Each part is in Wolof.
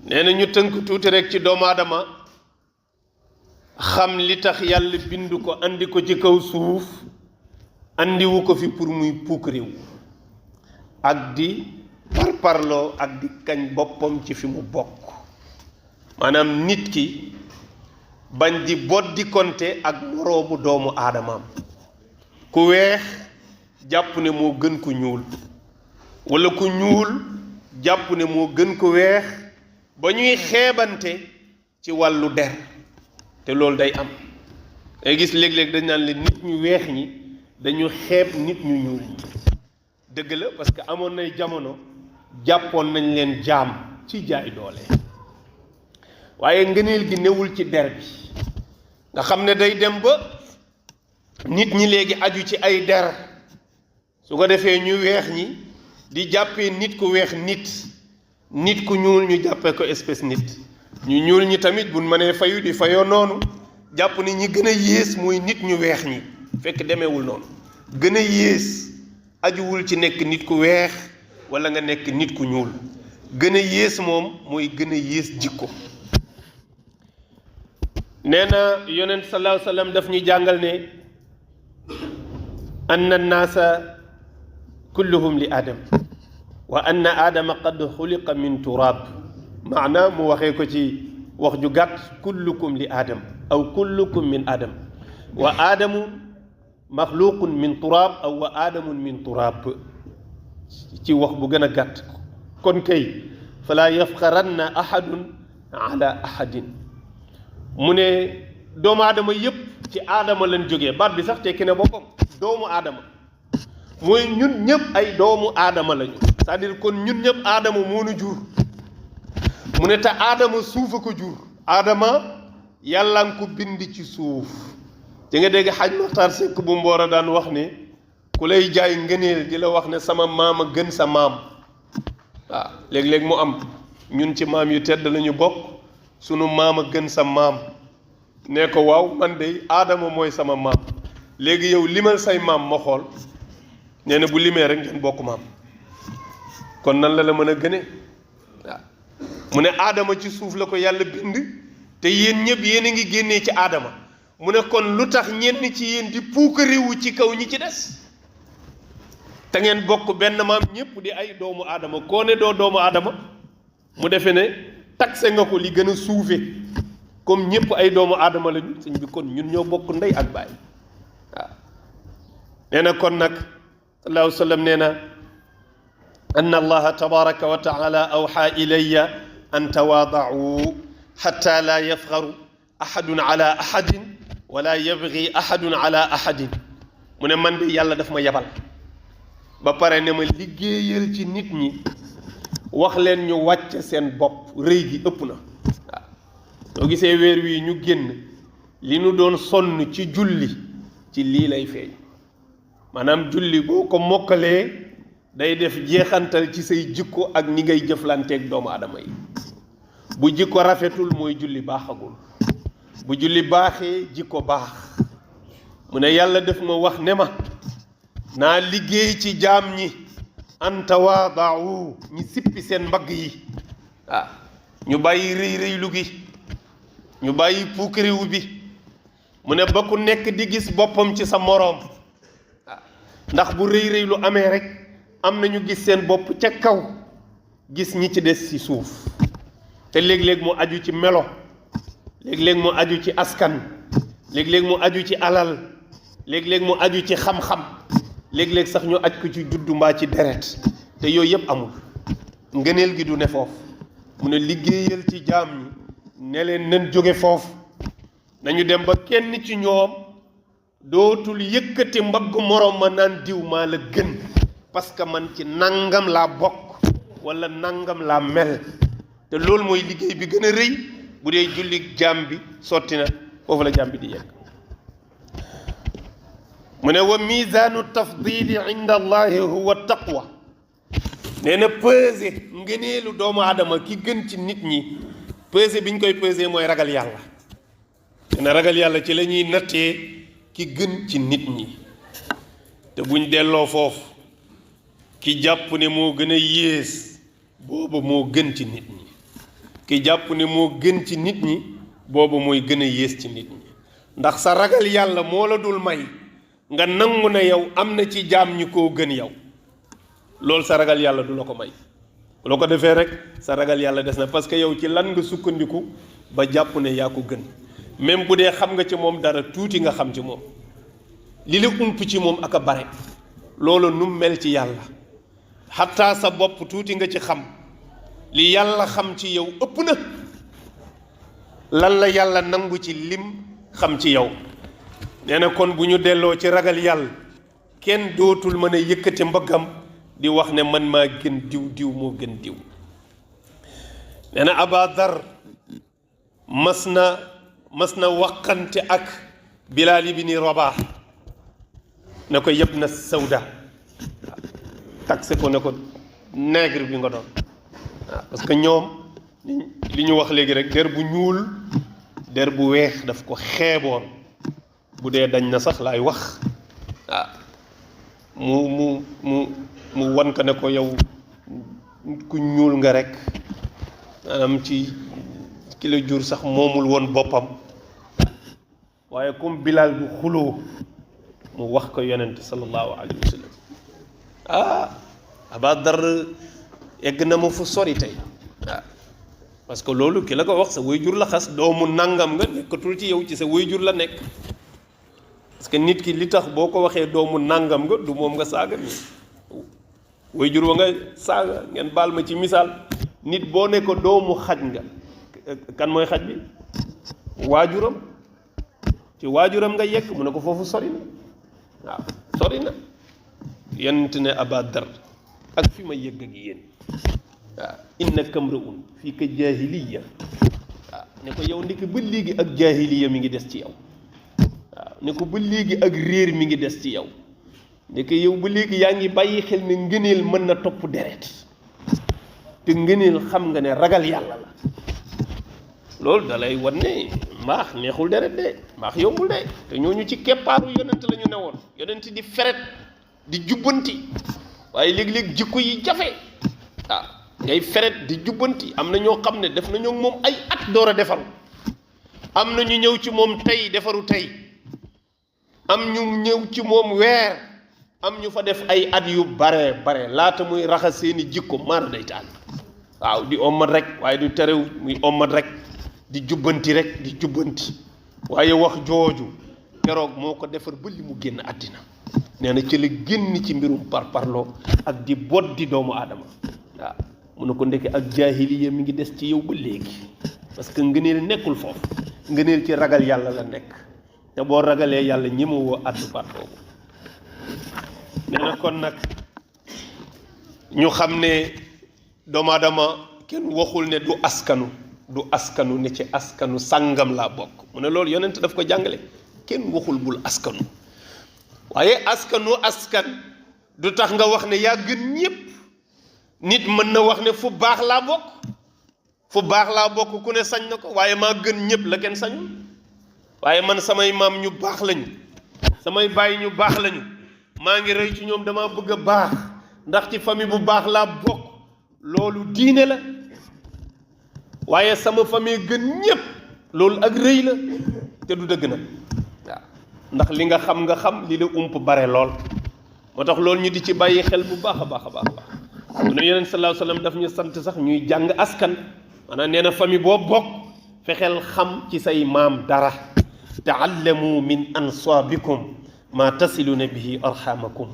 nee na ñu tënk tuuti rek ci doomu aadama xam li tax yàlla bind ko andi ko ci kaw suuf andiwu ko fi pour muy puuk réew ak di parparloo ak di kañ boppam ci fi mu bokk maanaam nit ki bañ di boddi konte ak moroomu doomu aadamaam ku weex jàpp ne moo gën ku ñuul walla ku ñuul jàpp ne moo gën ku weex ba ñuy xeebante ci wàllu der te loolu day am day gis léeg-léeg dañ naan leen nit ñu weex ñi dañu xeeb nit ñu ñuul ñi dëgg la parce que amoon nay jamono jàppoon nañ leen jaam ci jaay doole waaye ngëneel gi newul ci der bi nga xam ne day dem ba nit ñi léegi aju ci ay der su ko defee ñu weex ñi di jàppee nit ku weex nit ku ñuul ñu jàppee ko espèce nit ñu ñuul ñi tamit buñ mënee fayu di fayoo noonu jàpp ni ñi gën a yées mooy nit ñu weex ñi fekk demeewul noonu gën a yées ajuwul ci nekk nit ku weex walla nga nekk nit ku ñuul gën a yées moom mooy gën a yées jikko nee na yonent sallallahu alayhi wa sallam daf ñu jàngal ne anna naasa kulluhum li aadam wa anna aadama qad xuliqa min turaab maanaam mu waxee ko ci wax ju gàtt kullukum li aadam aw kullukum min aadam wa aadamu maxluqun min turaab aw wa aadamun min turaab ci wax bu gën a gàtt kon kay falaa yafxaranna ahadun ala ahadin mu ne doomu aadama yépp ci aadama lañ jógee baat bi sax tekki ne boppam doomu aadama mooy ñun ñëpp ay doomu aadama lañu c'est-à-dire kon ñun ñëpp aadama moo nu jur mu ne te aadama suuf a ko jur aadama yàlla nga ko bind ci suuf di nga dégg xaj Maxtaar Sekk bu Mboora daan wax ne ku lay jaay ngëneel di la wax ne sama maam a gën sa maam waaw léeg-léeg mu am ñun ci maam yu tedd lañu bokk sunu maam a gën sa maam ne ko waaw man de aadama mooy sama maam léegi yow limal say maam ma xool nee na bu limee rek ngeen bokk maam kon nan la mën a gëne waaw mu ne aadama ci suuf la ko yàlla bind te yéen ñëpp yéen a ngi génnee ci aadama mu ne kon lu tax ñenn ci yéen di puukariwu ci kaw ñi ci des te ngeen bokk benn maam ñëpp di ay doomu aadama koo ne doo doomu aadama mu defe ne taxe nga ko li gën a suufe comme ñëpp ay doomu aadama lañu sëñ bi kon ñun ñoo bokk ndey ak baay waaw nee na kon nag sallallahu alayhi wa sallam nee na anna allaha tabaraka wa taala awxa ilayya an tawaadau xatta laa yafxaru ahadun ala ahadin wala yabgi ahadun ala ahadin mu ne man de yàlla daf ma yebal ba pare ne ma liggéeyal ci nit ñi wax leen ñu wàcc seen bopp rëy gi ëpp na waaw soo gisee weer wi ñu génn li nu doon sonn ci julli ci lii lay feeñ maanaam julli boo ko mokkalee day def jeexantal ci say jikko ak ni ngay jëflanteeg doomu aadama yi bu jikko rafetul mooy julli baaxagul bu julli baaxee jikko baax mu ne yàlla def ma wax ne ma naa liggéey ci jaam ñi an tawaadau ñi sippi seen mbagg yi waaw ñu bàyyi rëy rëylu gi ñu bàyyi puukariwu bi mu ne ba ku nekk di gis boppam ci sa moroom waaw ndax bu rëy rëylu amee rek am na ñu gis seen bopp ca kaw gis ñi ci des ci suuf te léeg-léeg mu aju ci melo léeg-léeg mu aju ci askan léeg-léeg mu aju ci alal léeg-léeg mu aju ci xam-xam léeg-léeg sax ñu aj ko ci juddu mbaa ci deret te yooyu yëpp amul ngëneel gi du ne foofu mu ne liggéeyal ci jaam ñi ne leen nañ jóge foofu nañu dem ba kenn ci ñoom dootul yëkkati mbagg moroom ma naan diw maa la gën parce que man ci nangam laa bokk walla nangam laa mel te loolu mooy liggéey bi gën a rëy bu dee julli jaam bi sotti na foofu la jaam bi di yegg mu ne wa misaanu tafdili inda allahi huwa taqwa nee na peser ngëneelu doomu aadama ki gën ci nit ñi peser bi ñu koy peser mooy ragal yàlla nee na ragal yàlla ci la ñuy nattee ki gën ci nit ñi te buñ delloo foofu ki jàpp ne moo gën a yées booba moo gën ci nit ñi ki jàpp ne moo gën ci nit ñi boobu mooy gën a yées ci nit ñi ndax sa ragal yàlla moo la dul may nga nangu ne yow am na ci jaam ñi koo gën yow loolu sa ragal yàlla du la ko may bu la ko defee rek sa ragal yàlla des na parce que yow ci lan nga sukkandiku ba jàpp ne yaa ko gën même bu dee xam nga ci moom dara tuuti nga xam ci moom li la ump ci moom ak a bare loolu nu mel ci yàlla xataa sa bopp tuuti nga ci xam li yàlla xam ci yow ëpp na lan la yàlla nangu ci lim xam ci yow nee na kon bu ñu delloo ci ragal yàlla kenn dootul mën a yëkkati mbaggam di wax ne man maa gën diw moo gën diw nee na Aba Dar mas na waqante ak Bilaal ibni Rabaax ne ko yëpp na sawda taxe ko ne ko nègre bi nga doon waaw parce que ñoom li ñu wax léegi rek der bu ñuul der bu weex daf ko xeeboon bu dee dañ na sax laay wax waaw mu wan ko ne ko yow ku ñuul nga rek maanaam ci ki la jur sax moomul woon boppam waaye comme Bilaal du xuloo mu wax ko yonent sallallahu alayhi wa sallam Aba Dar egg na ma fu sori tey waaw parce que loolu ki la ko wax sa waajur la xas doomu nangam nga nekkatul ci yow ci sa waajur la nekk parce que nit ki li tax boo ko waxee doomu nangam nga du moom nga saaga mi waajur wa nga saaga ngeen baal ma ci misaal nit boo ne ko doomu xaj nga kan mooy xaj bi waajuram ci waajuram nga yekk mu ne ko foofu sori na waaw sori na yonent ne Aba Dar ak fi ma yëgg ak yéen waaw innaka mru'un fii ka jaahiliya waaw ne ko yow ndiki ba léegi ak jaahiliya mi ngi des ci yow waaw ne ko ba léegi ak réer mi ngi des ci yow ndeke yow ba léegi yaa ngi bàyyi xel ne ngëneel mën na topp deret te ngëneel xam nga ne ragal yàlla la loolu da lay wan ne mbaax neexul deret de mbaax yombul de te ñooñu ci keppaaru yonent la ñu newoon yonent di feret di jubbanti waaye léeg-léeg jikko yi jafe waaw ngay feret di jubbanti am na ñoo xam ne def nañoo moom ay at door a defaru am na ñu ñëw ci moom tey defaru tey am ñu ñëw ci moom weer am ñu fa def ay at yu bare laata muy raxas seeni jikko maar day taal waaw di ommat rek waaye du terew muy ommat rek di jubbanti rek di jubbanti waaye wax jooju keroog moo ko defar ba li mu génn àddina nee na ci la génn ci mbirum parparloo ak di boddi doomu aadama waaw mu ne ko ndeke ak jaahiliya mi ngi des ci yow ba léegi parce que ngëneel nekkul foofu ngëneel ci ragal yàlla la nekk te boo ragalee yàlla ñemewoo àddu baat boobu nee na kon nag ñu xam ne doomu aadama kenn waxul ne du askanu ne ci askanu sàngam laa bokk mu ne loolu yonent daf ko jàngale kenn waxul bul askanu waaye askan du tax nga wax ne yaa gën ñépp nit mën na wax ne fu baax laa bokk ku ne sañ na ko waaye maa gën ñépp la kenn sañul waaye man samay maam ñu baax lañu samay baay ñu baax lañu maa ngi rëy ci ñoom dama bëgg a baax ndax ci famille bu baax laa bokk loolu diine la waaye sama famille gën ñépp loolu ak rëy la te du dëgg nag waaw ndax li nga xam li la ump bare lool moo tax loolu ñu di ci bàyyi xel bu baax a baax mu ne yonent sallallahu alayhi wasallam daf ñu sant sax ñuy jàng askan maanaam nee na famille boo bokk fexeel xam ci say maam dara taallamu min ansaabikum ma tasiluna bihi arhamakum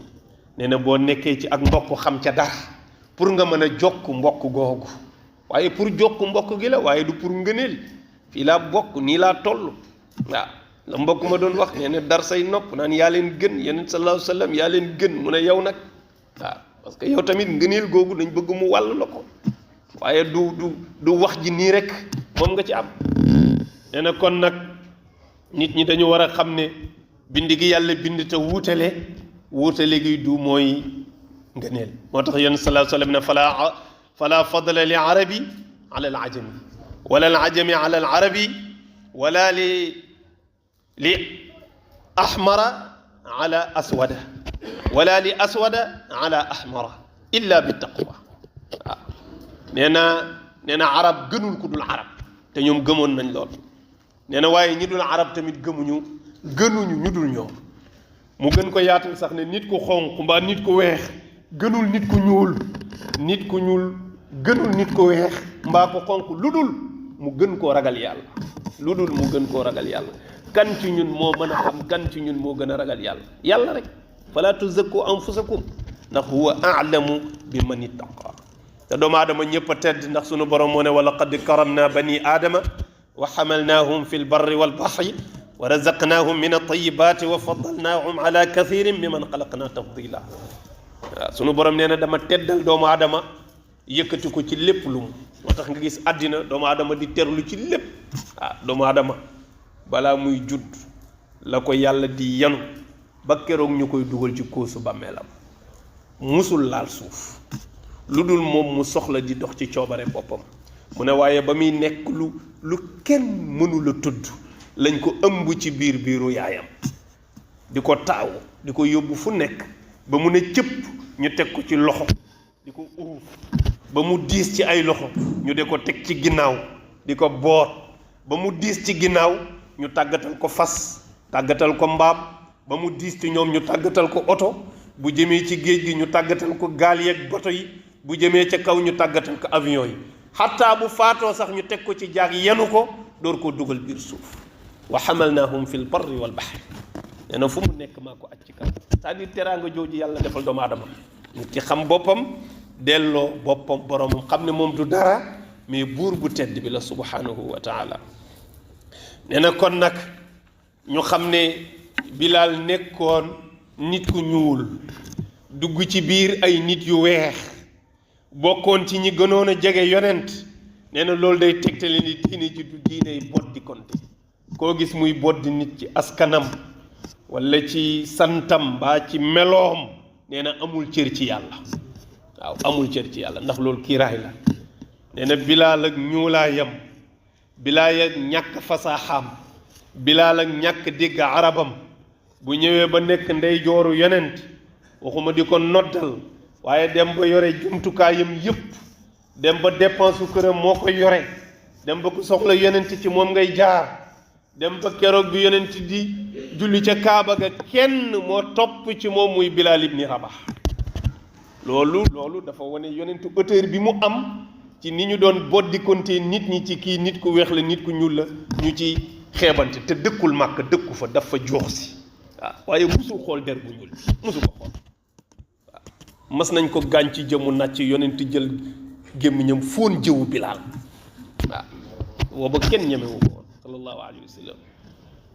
nee na boo nekkee ci ak mbokk xam ca dara pour nga mën a jokk mbokk googu waaye pour jokk mbokk gi la waaye du pour ngëneel fii laa bokk nii laa toll waaw la mbokk ma doon wax nee na dar say nopp naan yaa leen gën yonent sallallahu alayhi wasallam yaa leen gën mu ne yow nag waaw parce que yow tamit ngëneel googu dañ bëgg mu wàll la ko waaye du wax ji nii rek moom nga ci am nee na kon nag nit ñi dañu war a xam ne bind gi yàlla bind te wuutale gi du mooy ngëneel moo tax yonent sallallahu alayhi wasallam ne fala fadla li arabi ala al ajami wala al ajami ala al arabi wala li ahmara ala aswada wala li aswada ala ahmara illa bi taqwa waaw nee na nee na arab gënul ku dul arab te ñoom gëmoon nañ lool nee na waaye ñi dul arab tamit gënuñu ñu dul ñoom mu gën ko yaatal sax ne nit ku xonq mbaa nit ku weex gënul nit ku ñuul gënul nit ku weex mbaa ko xonq lu dul mu gën koo ragal yàlla kan ci ñun moo mën a xam kan ci ñun moo gën a ragal yàlla rek fala tuzakku anfusakum ndax huwa a'lamu bi man ittaqa te doomu aadama ñëpp a tedd ndax sunu borom moo ne wa laqad karamna bani aadama wa xamalnaahum fi lbarri walbaxri wa razaqnaahum min at-tayyibati wa faddalnaahum ala kathirin mimman xalaqna tafdila waaw sunu borom nee na dama teddal doomu aadama yëkkati ko ci lépp lu mu moo tax nga gis àddina doomu aadama di terlu ci lépp waaw doomu aadama balaa muy judd la ko yàlla di yanu ba keroog ñu koy dugal ci kóosu bàmmeelam musul laal suuf lu dul moom mu soxla di dox ci coobare boppam mu ne waaye ba muy nekk lu kenn mënula tudd lañ ko ëmb ci biiru yaayam di ko taawu di ko yóbbu fu nekk ba mu ne cëpp ñu teg ko ci loxo di ko uuf ba mu diis ci ay loxo ñu de ko teg ci ginnaaw di ko boot ba mu diis ci ginnaaw ñu tàggatal ko fas tàggatal ko mbaam ba mu diis ci ñoom ñu tàggatal ko oto bu jëmee ci géej gi ñu tàggatal ko gaal yeeg bato yi bu jëmee ca kaw ñu tàggatal ko avion yi xataa bu faatoo sax ñu teg ko ci jaag yenu ko door koo dugal biir suuf wa xamalnaahum fil barri wal baxri nee na fu mu nekk maa ko aj ci kaw c'est-à-dire teraanga jooju yàlla defal doomu aadama nit ci xam boppam delloo boppam boromam xam ne moom du dara mais buur bu tedd bi la subhanahu wa taala nee na kon nag ñu xam ne Bilaal nekkoon nit ku ñuul dugg ci biir ay nit yu weex bokkoon ci ñi gënoon a jege yonent nee na loolu day tegtale ni diine ji du diiney boddi konte koo gis muy boddi nit ci askanam walla ci santam baa ci meloom nee na amul cër ci yàlla waaw amul cër ci yàlla ndax loolu kiiraay la nee na Bilaal ak ñuulaayam Bilaal ak ñàkk fasaaxaam Bilaal ak ñàkk dégg arabam bu ñëwee ba nekk ndey jooru yonent waxuma di ko noddal waaye dem ba yore jumtukaayam yëpp dem ba dépense këram moo ko yore dem ba ku soxla yonent ci moom ngay jaar dem ba keroog bi yonent di julli ca Kaaba ga kenn moo topp ci moom muy Bilaal ibni Rabax loolu dafa wane yonentu auteur bi mu am ci ni ñu doon boddikonte nit ñi ci kii nit ku weex la nit ku ñuul la ñu ci xeebante te dëkkul màkk dëkku fa dafa joox si waaw waaye musul xool der bu ñuul musu ko xool waaw mas nañ ko gaañ ci jëmu nàcc yonent jël gémmiñam fóon jëwu Bilaal waaw booba kenn ñemewu ko woon sallallahu alayhi wa sallam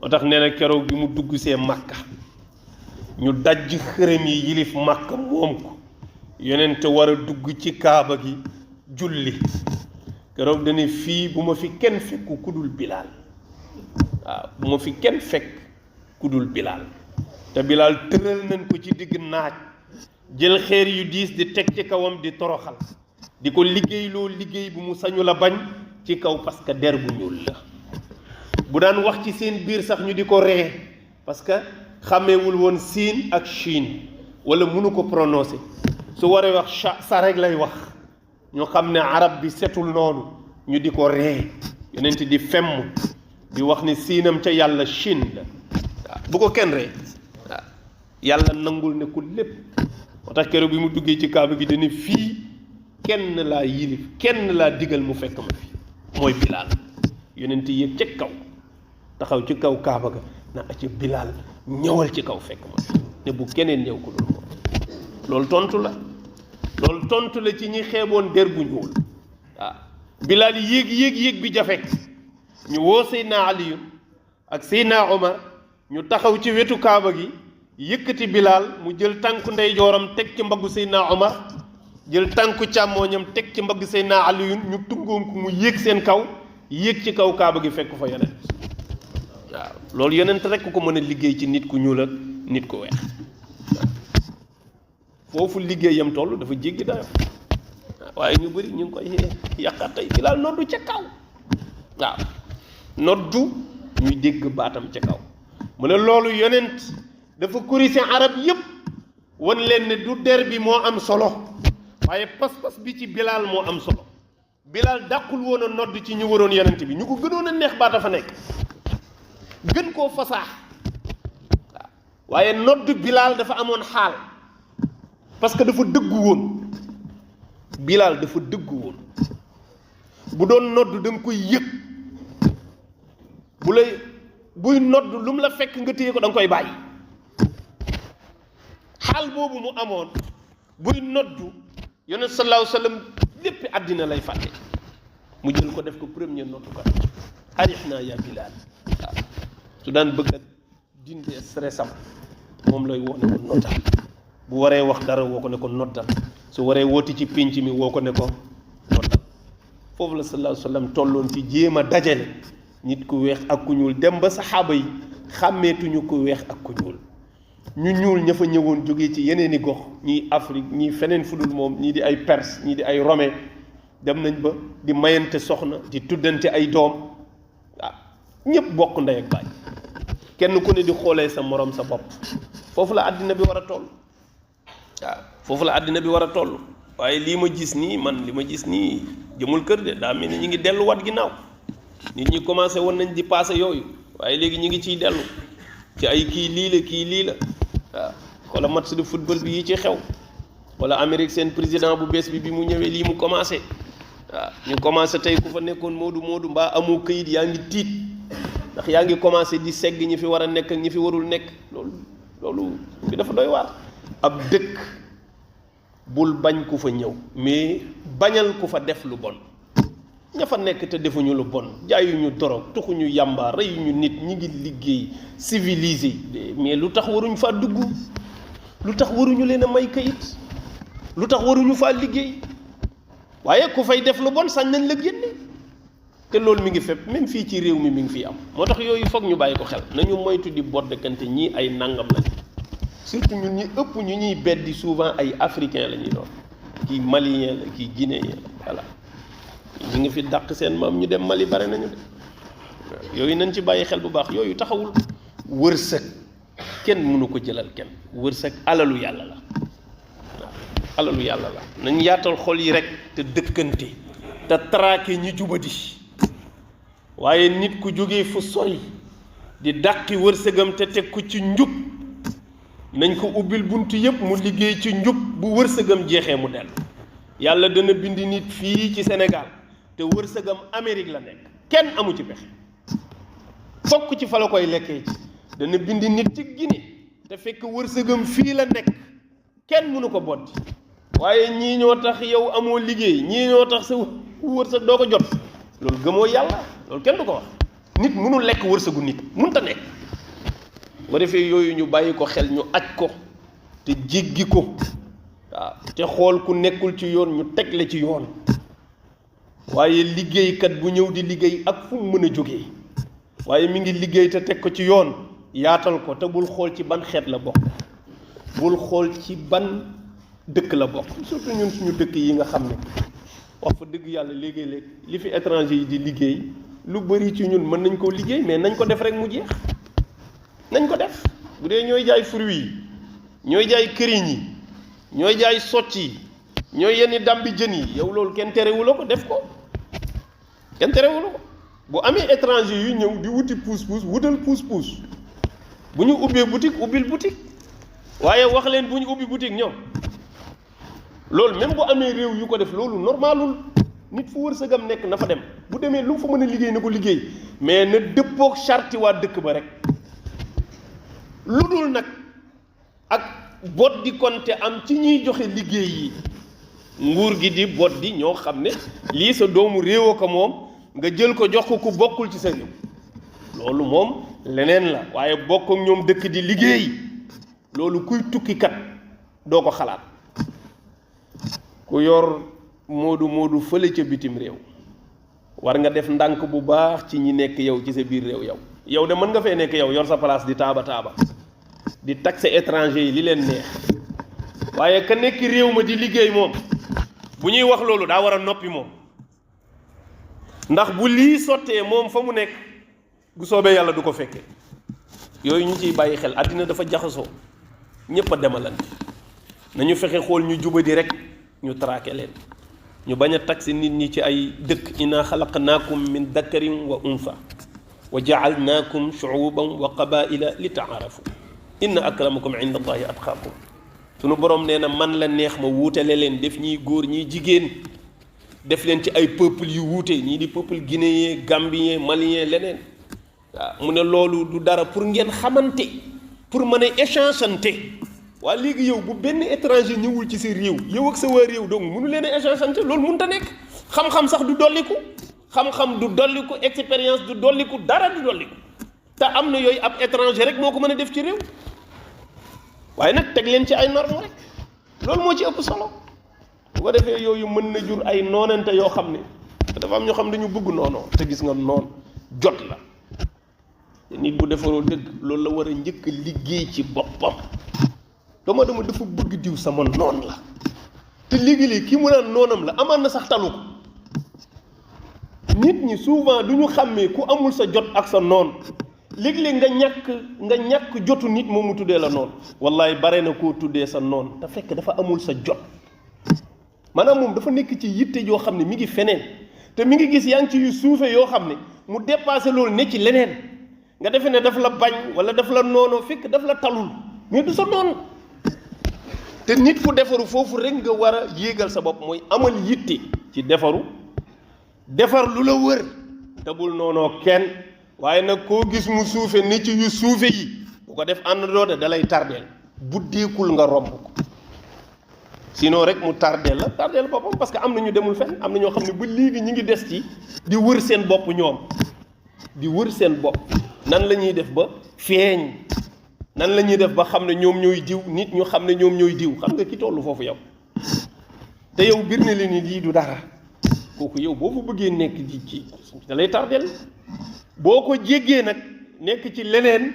moo tax nee na keroog bi mu dugg see màkka ñu dajj xërëm yi yilif màkka moom ko yonent war a dugg ci kaaba gi julli keroog dane fii bu ma fi kenn fekk ku dul Bilaal waaw bu ma fi kenn fekk ku dul Bilaal te Bilaal tëral nañ ko ci digg naaj jël xeer yu diis di teg ci kawam di toroxal di ko liggéeyloo liggéey bu mu sañu la bañ ci kaw parce que der bu ñuul la bu daan wax ci seen biir sax ñu di ko ree parce que xàmmeewul woon siin ak Chine wala mënu ko prononcer su waree wax sa rek lay wax ñu xam ne arab bi setul noonu ñu di ko ree yonent di femm di wax ni siinam ca yàlla Chine la waaw bu ko kenn ree waaw yàlla nangul ne ku lépp moo tax keroog bi mu duggee ci kaaba gi dana fii kenn laa yilif kenn laa digal mu fekk ma fi mooy Bilaal yonent yéeg ca kaw taxaw ci kaw kaaba ga na acca Bilaal ñëwal ci kaw fekk ma fi ne bu keneen ñëw ko dul moom loolu tontu la ci ñi xeeboon der bu ñuul waaw Bilaal yéeg bi jafe ñu woo Seydina Aliyu ak Seydina Omar ñu taxaw ci wetu kaaba gi yëkkati Bilaal mu jël tànku ndeyjooram teg ci mbaggu Seydina Omar jël tànku càmmooñam teg ci mbagg Seydina Aliyu ñu tungoom ko mu yéeg seen kaw yéeg ci kaw kaaba gi fekk fa yonent waaw loolu yonent rekk ko mën a liggéey ci nit ku ñuul ak nit ku weex foofu liggéeyam toll dafa jéggi dayo waaye ñu bëri ñu ngi koy yàqaat tey Bilaal noddu ca kaw waaw noddu ñuy dégg baatam ca kaw mu ne loolu yonent dafa corrigé arab yépp wan leen ne du der bi moo am solo waaye pas-pas bi ci Bilaal moo am solo Bilal dàqul woon a nodd ci ñu waroon yonent bi ñu ko gënoon a neex baata fa nekk gën koo fasaax waaye nodd Bilal dafa amoon xaal parce que dafa dëggu woon Bilal dafa dëggu woon bu doon nodd da nga koy yëg buy nodd lu mu la fekk nga téye ko da nga koy bàyyi xaal boobu mu amoon buy noddu yonent sallallahu alayhi wa sallam lépp àddina lay fàtte mu jël ko def ko premier noddukat arihna ya Bilal waaw su daan bëgg a dindee stressam moom lay woo ne ko noddal bu waree wax dara woo ko ne ko noddal su waree wooti ci pénc mi woo ko ne ko noddal foofu la sallallahu alayhi wa sallam tolloon ci jéem a dajale nit ku weex ak ku ñuul dem ba saxaaba yi xàmmeetuñu ku weex ak ku ñuul ñu ñuul ña fa ñëwoon jógee ci yeneeni gox ñii Afrique ñii feneen fu dul moom ñii di ay Perse ñii di ay Romain dem nañ ba di mayante soxna di tuddante ay doom waaw ñëpp bokk ndey ak baay kenn ku ne di xoolee sa morom sa bopp foofu la àddina bi war a toll waaw foofu la àddina bi war a toll waaye lii ma gis nii man li ma gis nii jëmul kër de daa mel ni ñu ngi delluwaat ginnaaw nit ñi commencé woon nañ di passé yooyu waaye léegi ñu ngi ciy dellu ci ay kii lii la waaw wala match de football bi yi ci xew wala Amérique seen président bu bees bi mu ñëwee lii mu commencé waaw ñu commencé tey ku fa nekkoon moodu mbaa amoo këyit yaa ngi tiit ndax yaa ngi commencé di segg ñi fi war a nekk ak ñi fi warul nekk loolu bi dafa doy waar ab dëkk bul bañ ku fa ñëw mais bañal ku fa def lu bon ña fa nekk te defuñu lu bon jaayuñu dorog tuxuñu yàmba reyuñu nit ñi ngi liggéey civilisé mais lu tax waruñ faa dugg lu tax waruñu leen a may kayit lu tax waruñu faa liggéey waaye ku fay def lu bon sañ nañ la génne te loolu mi ngi fépp même fii ci réew mi ngi fii am moo tax yooyu foog ñu bàyyi ko xel nañu moytu di boddekante ñii ay nangam lañ surtout ñun ñi ëpp ñu ñuy beddi souvent ay africain la ñuy doon kii malien la kii guinéen la voilà ñu ngi fi dàq seen maam ñu dem Mali bare nañu de yooyu nañ ci bàyyi xel bu baax yooyu taxawul wërsëg kenn mënu ko jëlal kenn wërsëg alalu yàlla la waaw alalu yàlla la nañ yaatal xol yi rek te dëkkante te traqué ñi jubadi waaye nit ku jógee fu sori di dàqi wërsëgam te teg ko ci njub nañ ko ubbil buntu yépp mu liggéey ci njub bu wërsëgam jeexee mu dellu yàlla dana bind nit fii ci Sénégal te wërsëgam Amérique la nekk kenn amu ci pexe fokk ci fa la koy lekkee ci dana bind nit ci Guinée te fekk wërsëgam fii la nekk kenn mënu ko boddi waaye ñii ñoo tax yow amoo liggéey ñii ñoo tax sa wërsëg doo ko jot loolu gëmoo yàlla loolu kenn du ko wax nit mënul lekk wërsëgu nit mënta nekk boo defee yooyu ñu bàyyi ko xel ñu aj ko te jéggi ko waaw te xool ku nekkul ci yoon ñu tegle ci yoon waaye liggéeykat bu ñëw di liggéey ak fu mu mën a jógee waaye mi ngi liggéey te teg ko ci yoon yaatal ko te bul xool ci ban xeet la bokk bul xool ci ban dëkk la bokk surtout ñun suñu dëkk yi nga xam ne wax fa dëgg yàlla léegi-léeg li fi étranger yi di liggéey lu bari ci ñun mën nañ koo liggéey mais nañ ko def rek mu jeex nañ ko def bu dee ñooy jaay fruits yi ñooy jaay këriñ yi ñooy jaay socc yi ñooy yenn dàmbi jën yi yow loolu kenn terewu la ko def ko kenn terewu la ko bu amee étranger yu ñëw di wuti puus-puus wutal puus-puus bu ñu ubbee boutique ubbil boutique waaye wax leen bu ñu ubbi boutique ñoom loolu même bu amee réew yu ko def loolu normalul nit fu wërsëgam nekk na fa dem bu demee lu mu fa mën a liggéey na ko liggéey mais na dëppook charti waa dëkk ba rek lu dul nag ak bot di konte am ci ñuy joxe liggéey yi nguur gi di bot di ñoo xam ne lii sa doomu réew ko moom nga jël ko jox ko ku bokkul ci sa réew loolu moom leneen la waaye bokk ak ñoom dëkk di liggéey loolu kuy tukkikat doo ko xalaat ku yor moodu fële ca bitim réew war nga def ndànk bu baax ci ñi nekk yow ci sa biir réew yow de mën nga fee nekk yow yor sa place di taaba di taxe étranger yi li leen neex waaye ka nekk réew ma di liggéey moom bu ñuy wax loolu daa war a noppi moom ndax bu lii sottee moom fa mu nekk bu soobee yàlla du ko fekkee yooyu ñu ciy bàyyi xel àddina dafa jaxasoo ñëpp a demalante nañu fexe xool ñu jubadi rek ñu traqué leen ñu bañ a taxi nit ñi ci ay dëkk inna xalaqnaakum min dakarin wa unsa wa jaalnaakum shuuban wa qabaila li taarafu inna akramakum inda allahi atqaakum sunu borom nee na man la neex ma wuutale leen def ñiy góor ñiy jigéen def leen ci ay peuple yu wuute ñii di peuple guinéen gambien malien leneen waaw mu ne loolu du dara pour ngeen xamante pour mën a échangeante waa léegi yow bu benn étranger ñëwul ci sa réew yow ak sa waa réew donc mënu leen a échangeante loolu mënut a nekk xam-xam sax du dolliku xam-xam du dolliku expérience du dolliku dara du dolliku te am na yooyu ab étranger rek moo ko mën a def ci réew waaye nag teg leen ci ay normes rek loolu moo ci ëpp solo bu ko defee yooyu mën na jur ay noonante yoo xam ne dafa am ñoo xam ne dañu bëgg noonoo te gis nga noon jot la te nit bu defaroo dëgg loolu la war a njëkk liggéey ci boppam dama dafa bëgg diw sama noon la te léegi-léegi kii mu naan noonam la amaan na sax talu ko nit ñi souvent du ñu xàmmee ku amul sa jot ak sa noon léegi-léegi nga ñàkk jotu nit moom mu tuddee la noon wallahi bare na koo tuddee sa noon te fekk dafa amul sa jot maanaam moom dafa nekk ci yitte yoo xam ne mi ngi feneen te mi ngi gis yaa ngi ci yu suufe yoo xam ne mu dépassé loolu ne ci leneen nga defe ne daf la bañ wala daf la noonoo fekk daf la talul mais du sa noon te nit ku defaru foofu rek nga war a yéegal sa bopp mooy amal yitte ci defaru defar lu la wër te bul noonoo kenn waaye nag koo gis mu suufe ni ci yu suufe yi bu ko def ànd doote da lay tardeel buddeekul nga romb ko sinon rek mu tardeel boppam parce que am na ñu demul fenn am na ñoo xam ne ba léegi ñi ngi des ci di wër seen bopp ñoom di wër seen bopp nan la ñuy def ba feeñ nan la ñuy def ba xam ne ñoom ñooy diw nit ñu xam ne ñoom ñooy diw xam nga ki tollu foofu yow te yow bir na leen ni lii du dara kooku yow boo fa bëggee nekk di ci da lay tardeel boo ko jéggee nag nekk ci leneen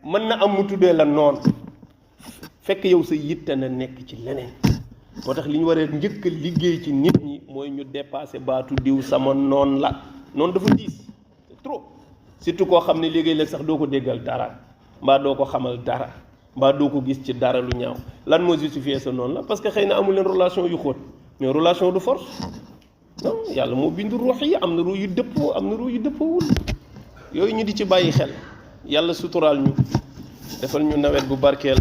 mën na am mu tuddee la noon fekk yow sa yitte na nekk ci leneen moo tax li ñu war a njëkk a liggéey ci nit ñi mooy ñu dépassé baatu diw sama noon la noonu dafa diis c'est trop surtout koo xam ne léegi-léeg sax doo ko déggal dara mbaa doo ko xamal dara mbaa doo ko gis ci dara lu ñaaw lan moo justifier sa noonu la parce que xëy na amul leen relation yu xóot mais relation de force non yàlla moo bind ruux yi am na ruux yu dëppoo am na ruux yu dëppoowul yooyu ñu di ci bàyyi xel yàlla suturaal ñu defal ñu nawet bu barkeel